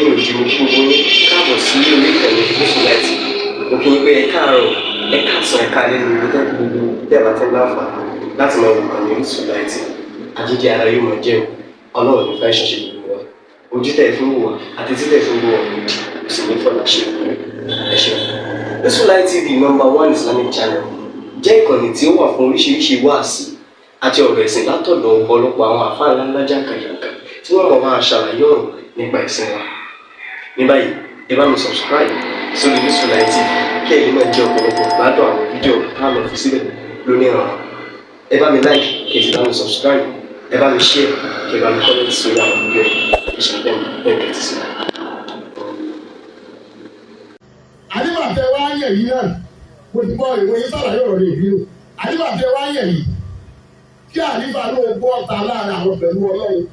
Lẹ́yìn òdi, mo kí gbogbo yín káàbọ̀ sí orí ìkànnì Orísun Light. Mo kí yín pé ẹ káàárọ̀, ẹ káàsán, ẹ káalẹ́ ní gbogbo gbogbo tẹ́ ẹ bá ti ń láǹfààní láti máa wò ìkànnì Orísun Light. Àjíjẹ ara yóò máa jẹun. Ọlọ́run ní fẹ́ ṣẹṣẹ gbogbo wa. Ojú tẹ̀ fún wò wá àti títẹ̀ fún wò wá òdì kò sì ní fọlá ṣe. Ẹ ṣeun. Orísun Light TV, number one Islamic channel, jẹ́ ìkànnì tí ó wà fún oríṣiríṣi wáàsí àti ọ̀rọ̀ ẹ̀sìn látọ̀dọ̀ ọ̀pọ̀lọpọ̀ àwọn àfáà ńláńlá jàǹkàjàǹkà tí wọ́n mọ̀ máa ṣàlàyé ọ̀rọ̀ nípa ẹ̀sìn wa. Ní báyìí, ẹ bá mi subscribe sórí Orísun Light TV kí ẹ̀yin náà jẹ́ ọ̀pọ̀lọpọ̀ gbádùn àwọn fídíò tá a lọ fi síbẹ̀ lónìí ọ̀rọ̀. Ẹ bá mi like, kí ẹ sì bá mi subscribe, ẹ bá mi share, kí ẹ bá mi comment sórí àwọn fídíò yìí. Ẹ ṣe bẹ́ẹ̀ bẹ́ẹ̀ tẹ́tí sí. Àdìbàtẹ wa yẹ yìí náà, mo ti gbọ́ ìwé yìí sàlàyé ọ̀rọ̀ rẹ̀ bí o. Àdìbàtẹ wa yẹ yìí kí àdìbà ló gbọ́ ta láàrin àwọn pẹ̀lú Ọlọ́run,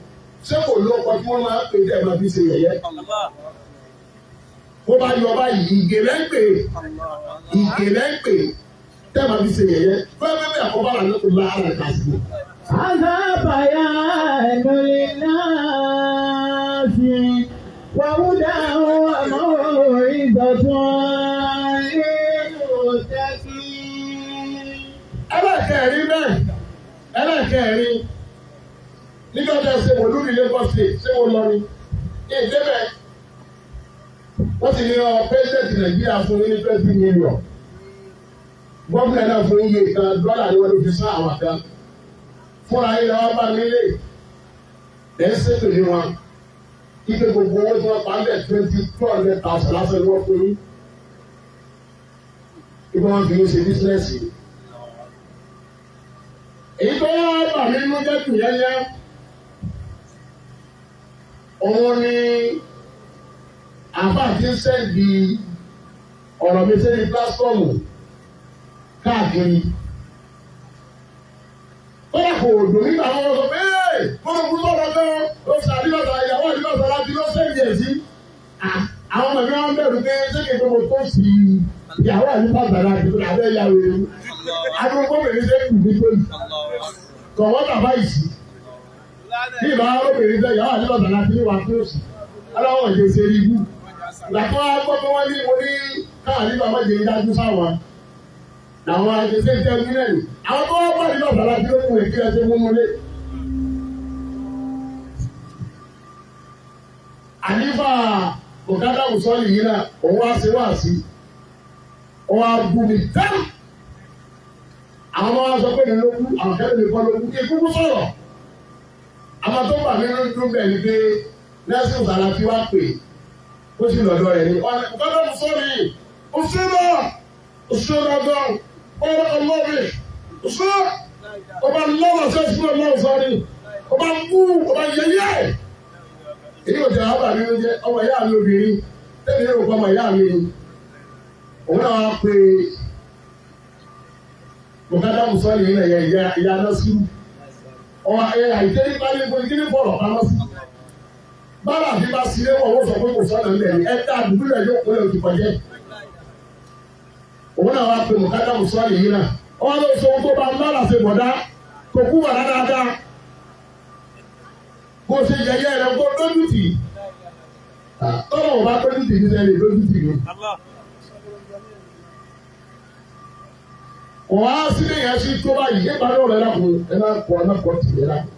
ṣé kò lóko tí wọ́n máa ń pè dẹ́ máa fi ṣe yẹ̀yẹ́? Bó bá yọ báyìí, ìgè lẹ́ ń pè, ìgè lẹ́ ń pè tẹ́ máa fi ṣe yẹ̀yẹ́ fẹ́ẹ́ bẹ́ẹ̀ àkọ́bá là ló kó lára kàṣíkò. هذا بيان للناس وهدى وموعظة للمتقين. Ẹlẹ́kẹ̀rin bẹ́ẹ̀, ẹlẹ́kẹ̀rin nígbà tí a ṣe wòlú ní Lagos State, ṣé mo lọ ni ìdébẹ̀, wọ́n sì ní ọ president Nàìjíríà fún yín ní 20 million, gómìnà náà fún iye kan dọ́là ni wọ́n ló fi sán àwọn kan fúnra yín lọ́wọ́ bá mi lé ẹ̀ ń ṣètò ní wọn ike gbogbo owó tí wọ́n pa ń bẹ̀, 2,200,000 lásán ni wọ́n fún yín, ibi wọn fi ń ṣe business. Èyí tó wá bà mí nínú jẹ́ jù yẹ́yẹ́, òun ni àbá tí ń send ọ̀rọ̀ mi sẹ́ni platform káàkiri. Kódà kò dùn nígbà wọn sọ pé ee mo kú sọ̀rọ̀ gan, ó sọ àdìbàtà ìyàwó àdìbàtà láti lọ send ẹ̀ sí. Àwọn ọmọ mi wọn bẹ̀rù pé ṣé kí n tó mo tó sí ìyàwó àdìbàtà láti tó abẹ́ ìyàwó ewu. Adúgbò bèrè ṣe kù ní tó yìí. Kọ̀wọ́ bàbá yìí sí. Bí ìbá obìnrin sẹ ìyàwó àdìbàtà láti ní wà tó sí. Aláwọ̀ ìṣe ṣe rí ibú. Ìgbà tó wá gbọ́ pé wọ́n ní mo ní káàdì bàbá jẹ ìdájú sáwọn. Làwọn àjẹsẹ́ jẹ́ nílẹ̀ ní. Àwọn tó wá bá àdìbàtà láti ló mú èkí ẹsẹ̀ mú múlé. Àlífà Bùkátà Bùsọ́lì yìí náà, òun wá sí wá sí. Òun á bú mi tán. Àwọn ọmọ wa sọ pé mi ló kú, àwọn kẹ́lẹ́ mi kọ́ ló kú, kí kúkú sọ̀rọ̀. Àwọn tó bà mí ló dún bẹ́ẹ̀ ni pé Nẹ́sìn Sàlàfí wá pè ó sì lọ́dọ̀ rẹ̀ ní. Bùkátà Bùsọ́lì, òṣèlú òṣèlú ọgọ́rùn ọ̀rọ̀ ọlọ́rẹ̀ òṣèlú ọba lọ́wọ́ sẹ́sìn ọlọ́run sọ́rí ọba kú ọba yẹyẹ. Èyí ò jẹ́ àbá mi ló jẹ́ ọmọ ìyá mi obìnrin tẹ́lẹ̀ yóò kọ́ ọmọ ìyá mi òun náà wá pé Bùkátà Bùsọ́lì yìí lẹ̀yẹ ìyá ìyá Násírù ọ̀hún ẹ̀ àìjẹ́ nípa ní ibo kí ní fọ̀rọ̀ pamọ́ sí. Bára àfi bá sílé wọ̀, wọ́n sọ pé kò sọ́nà ńlẹ̀ ní ẹ̀dá àdúgbò rẹ̀ yóò kólé ojú kọjẹ́. Òun náà wá pé Bùkátà Bùsọ́lì yìí náà ọ̀hún ló sọ ohun tó bá ń lára ṣe bọ̀dá kò kú wàrà dáadáa kó ṣe yẹyẹ rẹ kó lójú tì í, tọ́lọ̀ ò bá lójú tì í sẹ́yìn lójú tì í. Kò wá sílé yẹn sí tó báyìí nípa ní ọ̀rẹ́ lákòó ẹ náà kọ́ ẹ náà kọ́ tì í lákòó.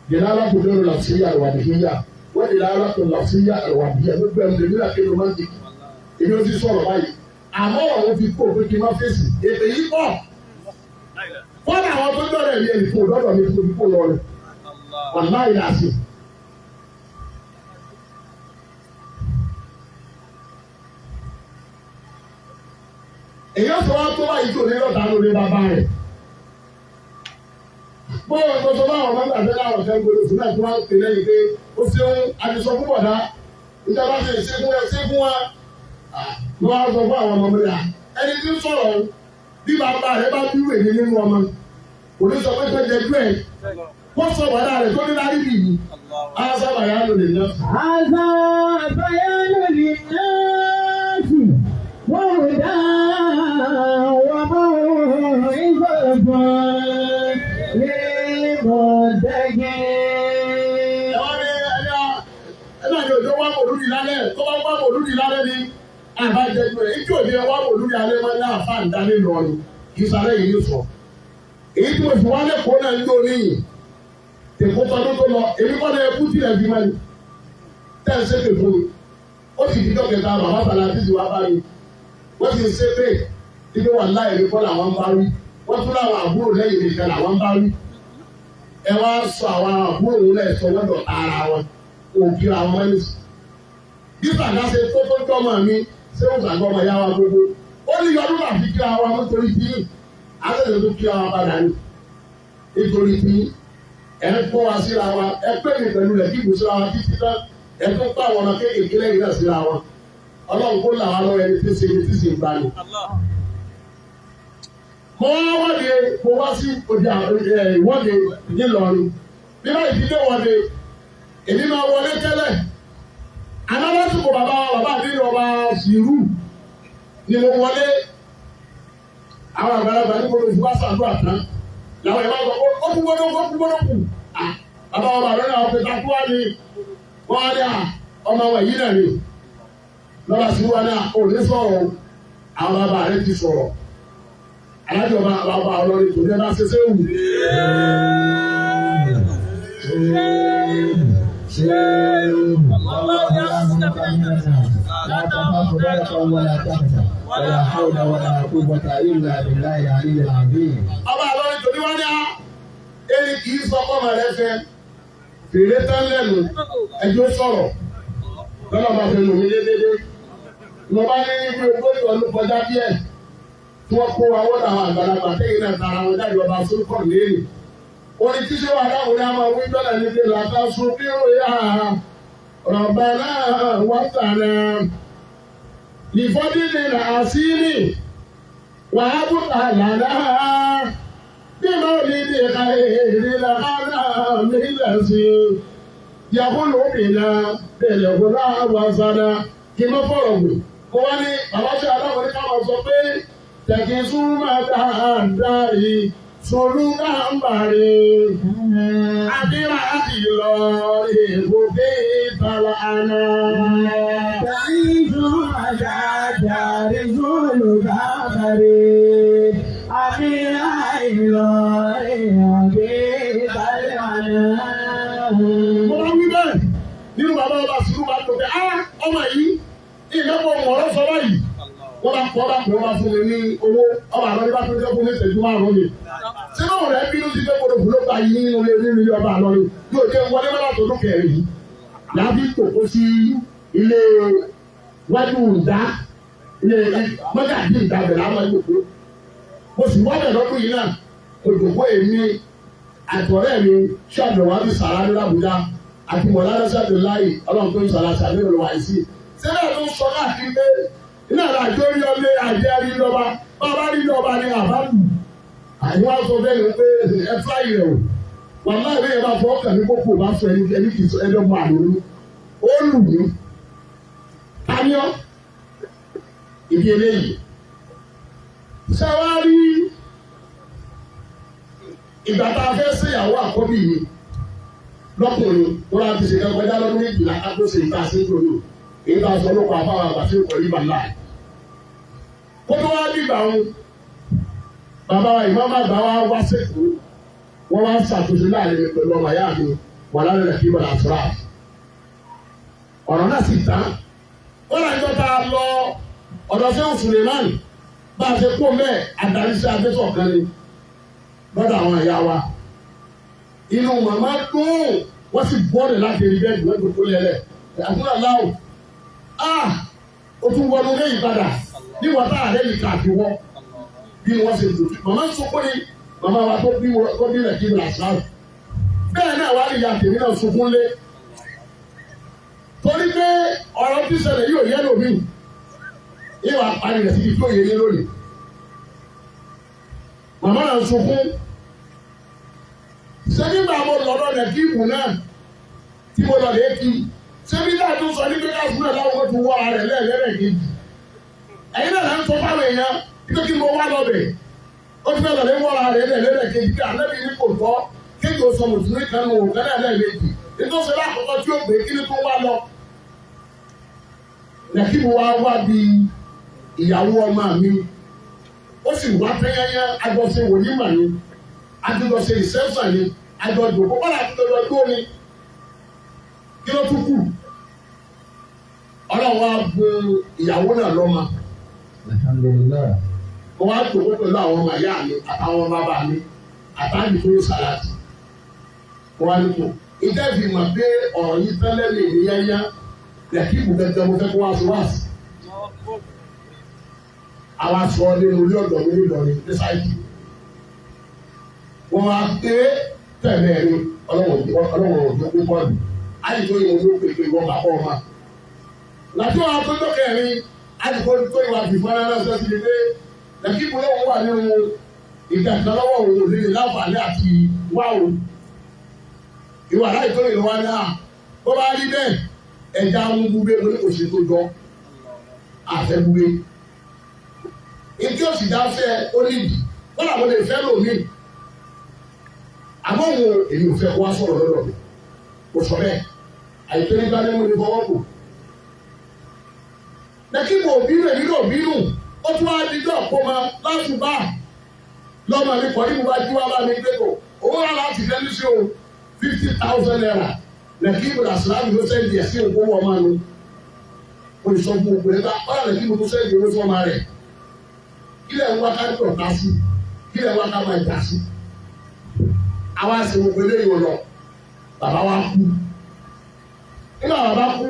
Dèlà alákòó lórí làṣíyà àlùwàdìyà wọ́n dèlà alákòó làṣíyà àlùwàdìyà gbogbo ẹ̀mí lèmi là kéde máa ń dìkì. Èmi ò ti sọ̀rọ̀ báyìí. Àmọ́ ọ̀rọ̀ fi kó òfin kí n má fèsì. Èdè yìí pọ̀. Wọ́n ní àwọn tó dọ̀rọ̀ ẹ̀mí ẹ̀mí kò dọ̀dọ̀ mi kò kó lọ rẹ̀. Wàláyé làásì. Èyí ọ̀sán wa tó báyìí tó ní lọ́ta lórí bàbá rẹ̀. Bóyá ọ̀sán tó bá àwọn ọmọ gbàgbé láwọn ọ̀sẹ̀ gbọdọ̀ fún náà tó wá pè lẹ́yìn pé ó ṣeun àtisọ fún bọ̀dá ìjọba ṣe ṣe fún ẹ ṣe fún wa. Ló wá sọ fún àwọn ọmọ mi rà ẹni tí ń sọ̀rọ̀ bí bàbá rẹ̀ bá bí wèé nínú ọmọ kò ní sọ pé kó jẹ jú ẹ̀ kó sọ bọ̀dá rẹ̀ tó ní lárí bì yìí á sábà yá lò lè ná. هذا بيان للناس وهدى وموعظة للمتقين. Ẹ wá ní ẹni náà ní òjò wá mọ̀ lórí lálẹ́ tó bá wá mòlúdi lálẹ́ ni àbájẹjú rẹ̀ ijó òde wá mòlúdi alẹ́ máa ń lá àfa ǹdálé lọ́rin kì í sáré yìí sọ. Èyí tí mo fi wálé kó náà ń jó níyì tèkó tọdún tó lọ èmi kọ́ ni ẹkú tilẹ̀ fi máa ní tẹ́ ẹ ṣépè fún mi ó sì di dọ́kẹta bàbá sàlá títí wàá bá mi wọ́n sì ń ṣépè ibi wà láì mi kọ́ làwọn ń bá wí wọ́n tún láwọn àbúrò lẹ́yìn mi kan làwọn ń bá wí ẹ wá sọ àwọn àbúrò òun náà sọ wọ́n ara wọn òkè àwọn ẹni sùn. Bí sàgá ṣe tó tó jọmọ mi ṣé ó sàgá ọmọ ìyá wa gbogbo ó ní yọdún àfi kí ara wọn nítorí tí àtẹ̀sẹ̀ tó kí ara padà ní nítorí tí ẹ ń kó wa síra wa ẹ pè mí pẹ̀lú rẹ̀ kí ibùsùn wa títí tán ẹ tún pa àwọn ọmọ kéékèèké lẹ́yìn náà síra wọn ọlọ́run kó là wá lọ́wọ́ ẹni tí ń ṣe ẹni tí sì ń gbani. Mo wá wọ́de mo wá sí òde ìwọ́de nílọrin bí báyìí ti dé wọ́de èmi máa wọlé tẹ́lẹ̀ alálásìkò bàbá bàbá àdéhùn ọba sìrù ni mo wọlé àwọn àgbàlagbà ní kò lóṣù wá sàdúrà tán làwọn ìbá sọ ó kú gbọ́dọ̀ ó kú gbọ́dọ̀ kù bàbá ọba àdéhùn àwọn pẹ̀lú àkúwá ni wọ́n á dé à ọmọ wọn yìí náà ni lọ́ba sìrù wa náà ò ní sọ̀rọ̀ àwọn bàbá rẹ ti sọ̀rọ̀ alájọ bá bàbá ọlọ́rin kò ní ẹ bá ṣe ṣé wù. لا تخاف دركا ولا تخشى ولا حول ولا قوة إلا بالله العلي العظيم. Ọba àlọ́rin tòní wá ní á ẹni kì í sọ fọmọ rẹ fẹ fèrè tán lẹ́nu ẹjọ́ sọ̀rọ̀ lọ́nà bá fẹ́ lù mí déédéé mo bá ní ibi ogójì ọdún kọjá díẹ̀ tí wọ́n kó wa wọ́n làwọn àgbàlagbà tẹ́yìn náà tara wọn jáde ọba sórúkọ lẹ́yìn orin tí ṣé wà láwọn ní a máa wí dọ́là níbi làtà sùn bí ó yà rọ̀bà náà wọ́n tànà ìfọ́dílé làásìrì wàá bùkà lànà bí mo lè dè ká èrè làkàrà mi lẹ́sìn yàgòlò bìnà bẹ̀rẹ̀ kó náà wà sànà kí n má fọ̀rọ̀ gùn kó wá ní bàbá tí aláwọ̀ ní káwọn sọ pé tẹ̀kí súnmọ́ dáadáa solú gàmbàrí àdìrà ìlọ ìgòkè ìtàlà àná. تعيش على دار ذل غفري أمير Mo bá wí bẹ́ẹ̀ nínú bàbá ọba sùúrù bá tó pé á ọmọ yìí ìlẹ́pọ̀ ọ̀rọ̀ sọ báyìí. Wọ́n bá kọ́ bá kọ́ bá fún mi ní owó ọba àlọ́ nípa tó jẹ́ fún mi ìṣẹ́jú márùn-ún mi. Sínú rẹ̀ bínú sí pé kòròfò ló gba yìí nínú ilé nínú ilé ọba àlọ́ ni yóò jẹ́ wọlé mọ́lá tó dúkẹ́ rẹ̀ yìí. Làbí tòkó sí ilé wájú ìdá ilé mọ́gàdí ìdá bẹ̀rẹ̀ àwọn ìjòkó. Mo sì wá bẹ̀ lọ́dún yìí náà òjòkó èmi àtọ̀rẹ́ mi ṣàbẹ̀wò sàrà ní Àbújá àti mọ̀lára ṣàbẹ̀láyì ọlọ́run tó ń sàrà ṣàbẹ̀wò lọ́wọ́ àìsí. Sílẹ̀ tó ń sọ káàkiri pé iná àjọ rí ọlé àjẹ́ rí lọ́ba bàbá rí lọ́ba ni àbá lù. Àwọn aṣọ bẹ́ẹ̀ ni pé ẹ fúláyì rẹ̀ o. Wàhálà ìwé yẹn bá fọ ọkàn mi kókó bá sọ ẹni ẹni kì í sọ ẹni ọmọ àlòrú. Ó lù mí. Taniọ́ ìdí eléyìí. Ṣé wàá rí ìgbà tá a fẹ́ ṣèyàwó àkọ́bí mi lọ́kùnrin tó láti ṣe kan kọjá lọ́dún méjìlá ká tó ṣe ìta sí ìgbòho èyí tá a sọ lóko àfáwọn àgbà sí ìkọ̀ yìí bàlá. Kó tó wá dìgbà wọn bàbá wa ìmọ̀ má gbà wá wá sẹ́kọ̀ọ́ wọ́n wá ṣàtúnṣe láàrin mi pẹ̀lú ọmọ ìyá mi wà lálẹ́ rẹ̀ kí bọ̀dà sọ̀rọ̀ ọ̀rọ̀ náà sì tán. Ó là ń jọ tá a lọ ọ̀dọ̀ sẹ́wọ̀n Suleiman bá a ṣe kó mẹ́ẹ̀ adarí sí adéṣọ̀ kan ni lọ́dọ̀ àwọn ìyá wa. Inú màmá dùn wọ́n sì bọ́ọ̀lù láti rí bẹ́ẹ̀ wọ́n gbogbo lẹ́lẹ̀. Àdúrà láwù. Ah! O tún wọnú lẹ́yìn padà níwọ̀n tá àrẹ́ yìí kà fi wọ́. Bí wọ́n ṣe dùn. Màmá ń sunkún ni màmá wa tó bí tó bí rẹ̀ kí n là sáà. Bẹ́ẹ̀ náà wàá rí ìyá tèmi náà sunkún lé. Torí pé ọ̀rọ̀ tí ṣẹlẹ̀ yóò yẹ lómi. Ìwà parí rẹ̀ síbi tó yẹ yín lónìí. Màmá náà sunkún. Ṣé nígbà mo lọ́dọ̀ rẹ̀ kí ìbù náà tí mo lọ lè kí? Ṣé bí náà tún sọ ní pé káàsì náà láwọn tún wọ́ ara rẹ̀ lẹ́ẹ̀lẹ́rẹ̀ kejì? Ẹ̀yin náà là ń sọ fáwọn èèyàn pé kí mo wá lọ́bẹ̀. Ó ti fẹ́ lọ lè wọ́ ara rẹ̀ lẹ́ẹ̀lẹ́rẹ̀ kejì kí àlẹ́bí ní kò tọ́ kéjì ó sọ mùsùlùmí kan nù òun kẹ́lẹ́ lẹ́ẹ̀mejì. Nítorí ṣe lákòókò tí ó gbé kí ni tó wá lọ. Nàkíbu wa wá bí ìyàwó ọmọ mi. Ó sì wá tẹ́yẹ́yẹ́ àjọṣe wòlímà ni, àjọṣe ìṣẹ́fà ni, àjọṣe kọ́lá àjọṣe tó ni. Kí ló tún kù? Ọlọ́run wá bu ìyàwó náà lọ́mọ. Alhamdulillah. Mo wá tòkó pẹ̀lú àwọn ọmọ ìyá mi àtàwọn bàbá mi àtàwọn ìfowó sàlàtì. Mo wá ní kò. Ìjẹ́ fi mọ̀ pé ọ̀rọ̀ yìí tẹ́lẹ̀ lè ní yányá. Lẹ́kìbù gẹ́gẹ́ mo fẹ́ kó wá sí wá sí. Àwa sọ nínú orí ọ̀dọ̀ mi nílọrin ní sáìtì. Wọ́n wá pé tẹ̀lé ẹni ọlọ́wọ̀n òjò kó bọ́ọ̀lù. Àyíkó ìwọ̀n ló pè pé ìwọ̀n bàbá ọmọ. Làtí wọn tó dọ́kẹ̀rin àyíkó tó ìwà fìfọ́ rárá sọ sí ni pé lẹ́kìbù lọ́wọ́ wà nínú ìgbà kan lọ́wọ́ òun ò lè láǹfààní àti wá o. Ìwà láìpẹ́ ìlú wa náà bó bá rí bẹ́ẹ̀ ẹja ń búgbé lórí òsì tó jọ àfẹ́ búgbé. Ìdí òsì dá fẹ́ ó nídìí wọ́n làwọn lè fẹ́ lòmíì. Àmọ́ òun èyí ò fẹ́ kó wá sọ̀rọ̀ lọ́dọ̀ mi. Kò sọ bẹ́ẹ̀ àìpé nígbà ní mo lè fọwọ́ kò. Lẹ́kìbò bínú èmi náà bínú ó tún wá dídọ̀ kó ma láti bá lọ́mọ mi kọ́ ní mo bá jí wá bá mi gbé kò owó rà láti lẹ́nu sí o 50,000 naira lẹ́kìbò làṣìláàmù ló sẹ́ndì ẹ̀ sí òkú ọmọ mi olùsọ fún òkú rẹ̀ bá ọ̀rọ̀ lẹ́kìbò tó sẹ́ndì owó fún ọmọ rẹ̀ kílẹ̀ ń wá ká dọ̀ ká sí kílẹ̀ ń wá ká máa jà sí àwa sì gbogbo eléyìí lọ bàbá wa kú nígbà bàbá kú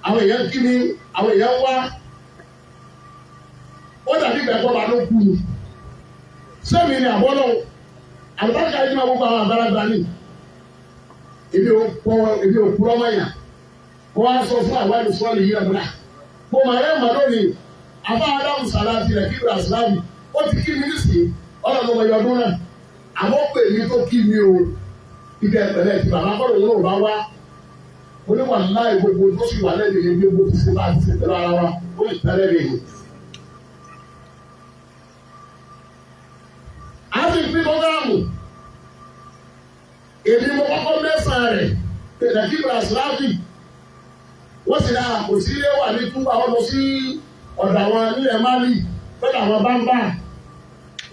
àwọn èèyàn kí ni àwọn èèyàn wá ó dàbí ìgbà ẹ̀kọ́ ló kú ni sẹ́mi ni àbọ̀lọ́ àlùbáríkà yìí máa gbogbo àwọn àgbàlagbà ni èmi ò pọ̀ èmi ò kúrọ́ mọ́yà kó wá sọ fún àwọn àlùfọ́ọ̀lì yìí ọ̀gbọ́n mo mà rẹ́ mà lónìí àbá adáhùn sàláàtì rẹ̀ kíbi àsìláàmù ó ti kí mi nísìnyí ọlọ́run ọmọ ọdún náà àmọ́ pè mí tó kí mi o ibi ẹ̀pẹ̀lẹ̀ ti bàbá kọ́ lòun náà bá wá mo ní wàláì gbogbo tó sì wà lẹ́nu yẹn bí gbogbo ti ṣe bá ti ṣe pẹ̀lú ara wa ó lè tẹ́lẹ̀ lè yìí. A ti pín bọ́gàmù èmi mo kọ́kọ́ mẹ́sàn-án rẹ̀ tẹ̀lẹ́kì brasláfì wọ́n sì náà kò sí ilé wà ní túbà wọ́n lọ sí ọ̀dọ̀ àwọn nílẹ̀ Mali lọ́dọ̀ àwọn bámbá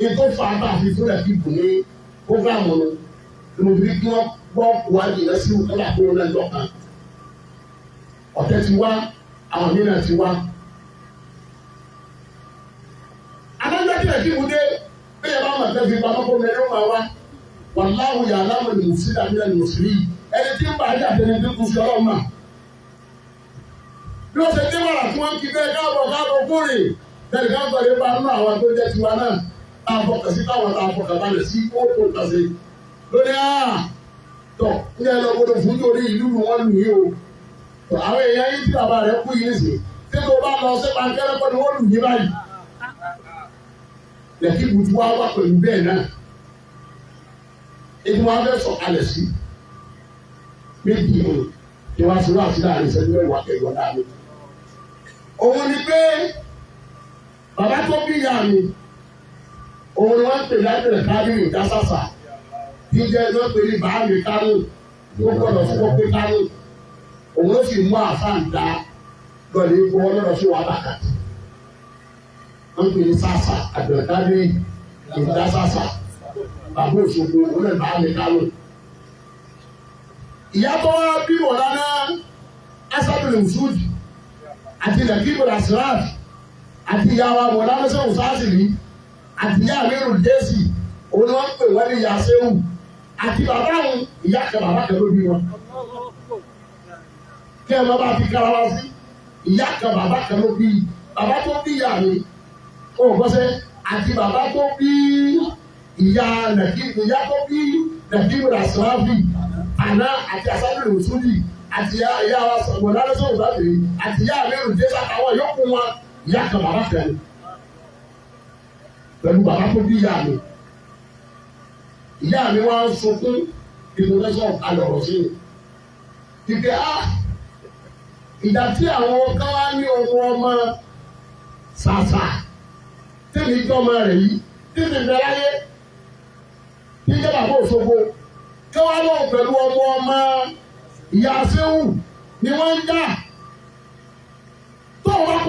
ètò fàábà fi fúnlẹ̀ kí bù ní bọ́gàmù nu ni mo fi kí wọ́n gbọ́ wájú rẹ̀ sí ìkọlà kó lẹ́jọ́ kan ọ̀tẹ̀ ti wá àwọn mìíràn ti wá. Adájọ́ kílẹ̀ kí mo dé bẹ́ẹ̀ bá máa tẹ́fi pamọ́ kó mẹ́rin ó máa wá. Wàláhù yà láwọn ènìyàn sí àmì ẹni òsì ẹni tí ń bá ayé àtẹni tí ń kú sí ọlọ́run mà. Bí wọ́n ṣe dé wàrà tí wọ́n ń kí bẹ́ẹ̀ káàbọ̀ káàbọ̀ kórè bẹ́ẹ̀ ká gbọ́dọ̀ bá nínú àwọn tó jẹ́ tiwa náà tá a fọkàn sí táwọn tá a fọkàn balẹ̀ sí ó tó kàn sí. Lónìí àá tọ̀ ní ẹ lọ gbọdọ̀ fún torí ìlú wọn lù yí o àwọn èèyàn yìí tí bàbá rẹ̀ kú yìí nìsín tí tó bá lọ sí pankẹ́rẹ́ kọ́ ni wọ́n lù yín báyìí. Lẹ́kí butu wá wá pẹ̀lú bẹ́ẹ̀ náà. Ebi wọn fẹ́ sọ̀kalẹ̀ sí. Méjì o, kí wọ́n á wá sí láàrin ìṣẹ́jú mẹ́wàá kẹjọ dáadé. Òun ni pé bàbá tó bí ìyá mi, òun ni wọ́n ń pè lábẹ́rẹ̀ kábírì dásàsà. Jíjẹ́ ló ń pè ní bàámi kánò, ó gbọ́dọ̀ fún ọ pé kánò òun ló sì mú àfáàǹdà lọ́ọ̀lẹ́ ipò ọlọ́rọ̀ sí wàhálà kàtì. Wọ́n pè ní sàṣà àgbẹ̀kárí ìdásàṣà bàbá Òṣogbo òun náà bá mi kálò. Ìyá tó wá bí Mọ̀lánà Asábìlì Mùsùlùmí àti Nàkíbù Asraf àti ìyá wa Mọ̀lánà Sẹ́wọ̀n Sásìlì àti ìyá Amírù Jésì òun ni wọ́n pè wọ́n ní ìyá Sẹ́wù àti bàbá òun ìyá kan bàbá kan ló bí wọn kí ẹ má bá fi kára wá sí ìyá kan bàbá kan ló bí bàbá tó bí ìyá mi ó gbọ́sẹ̀ àti bàbá tó bí ìyá nàkí ìyá tó bí nàkí rasirafi àná àti asábìrì òsúlì àti ìyá wọnálẹ́sọ̀ òsàbìrì àti ìyá àmẹ́rù jésù àtàwọn yòókù wọn ìyá kan bàbá kan ni pẹ̀lú bàbá tó bí ìyá mi ìyá mi wá ń sunkún ìmúlẹ́sọ̀ alọ̀rọ̀ sí i ìgbé a ìgbà tí àwọn kan wá ní ohun ọmọ ṣàṣà tèmi jọmọ rẹ̀ yìí tèmi bẹ láyé tí jẹ́ bàbá Òṣogbo kí wọ́n lọ pẹ̀lú ọmọ ọmọ ìyá Ṣéhù ni wọ́n ń dà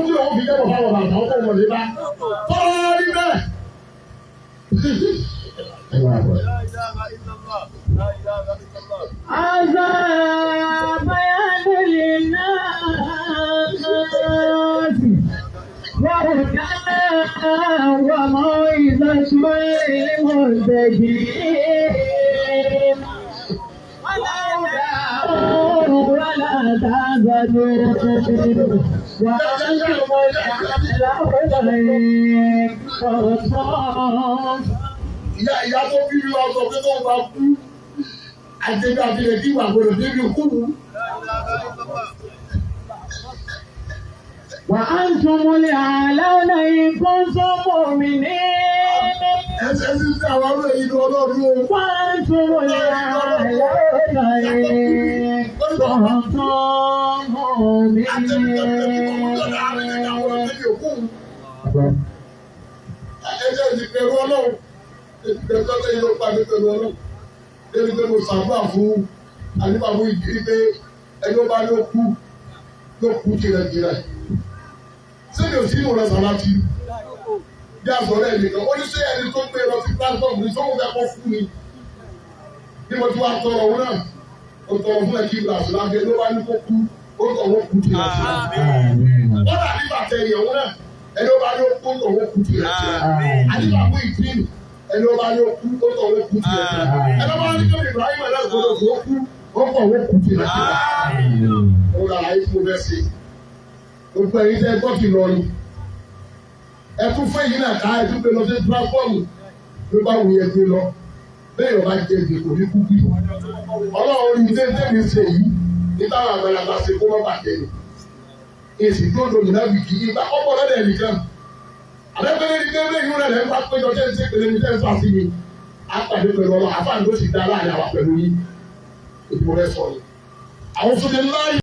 Kí lóun fi jẹ́bọ̀ fáwọn bàbá àwọn ọmọ lè bá tọ́lá rí bẹ́ẹ̀. هذا بيان للناس وهدى وموعظة للمتقين ولا تحزنوا وأنتم الأعلون إن كنتم Ìyá tó bí mi lọ sọ pé tó bá kú àtẹ̀bí àtẹ̀lẹ̀ kí wà gbọdọ̀ débi kú. وأنتم الأعلون إن كنتم مؤمنين. Ẹsẹ̀ sì ń tẹ àwọn ọ̀rọ̀ èyí ní ọlọ́run o. وأنتم الأعلون إن كنتم Àtẹ̀bí àtẹ̀lẹ̀ kí wà مؤمنين. gbọdọ̀ débi kú. Ẹsẹ̀ sì pẹ̀lú ọlọ́run. Ìbẹ̀rù ọlọ́run yóò pàdé pẹ̀lú ọlọ́run. Débi pé mo ṣàdúrà fún àdúrà fún ìdílé pé ẹni ó bá ló kú ló kú tìrẹ̀tìrẹ̀. Sẹ́ni ò sí ìmọ̀ràn sàlátì bí àsọ̀rọ̀ ẹ̀ nìkan ó ní ṣé ẹni tó gbé lọ sí platform ní sọ́wọ́n fẹ́ kọ́ fún mi. Bí mo ti wá tọrọ òun náà, ó tọrọ fún ẹ̀kí ìgbà àṣìláṣẹ ló wá ní kó kú, ó tọ̀wọ́ kú tìrẹ̀tìrẹ̀. Wọ́n dà nígbà tẹ ìyẹ̀wò náà, ẹni ó bá ní ó kú ó tọ̀wọ́ kú tìrẹ̀tìrẹ̀. Àdìgbà fún ìdílé ẹni ó bá ní ó kú ó tọ̀wọ́ kú tìrẹ̀tìrẹ̀. Ẹni ó bá ní kí Ibrahim alágbòdo kó kú ó tọ̀wọ́ kú tìrẹ̀tìrẹ̀. Ó rà láyé tí mo fẹ́ ṣe. Gbogbo ẹ̀yin tẹ́ gbọ́ ti lọ ni. Ẹ tún fún èyí náà ká ẹ tún gbé lọ sí pílàfọ́ọ̀mù ló bá wù yẹ gbé lọ. Bẹ́ẹ̀ yóò bá jẹ èdè kò ní kú bí. Ọlọ́run ní tẹ́tẹ́ mi ṣe yìí ní táwọn àgbàlagbà ṣe kó má bàjẹ́ ni. Èsì tó domi náà bì kì í bá ọ̀pọ̀ lọ́dẹ̀ nìkan. Àbẹ́pẹ́lẹ́ ní pé bẹ́ẹ̀ yóò rẹ̀ ń bá péjọ tẹ́ ń ṣe pèlè ní tẹ́ ń fà sí mi. Á pàdé pẹ̀lú ọlọ́ àfáà ló sì dá láàrin àwa pẹ̀lú yín. Ìdìbò rẹ̀ sọ̀rọ̀. Àwọn fúnni láàyè.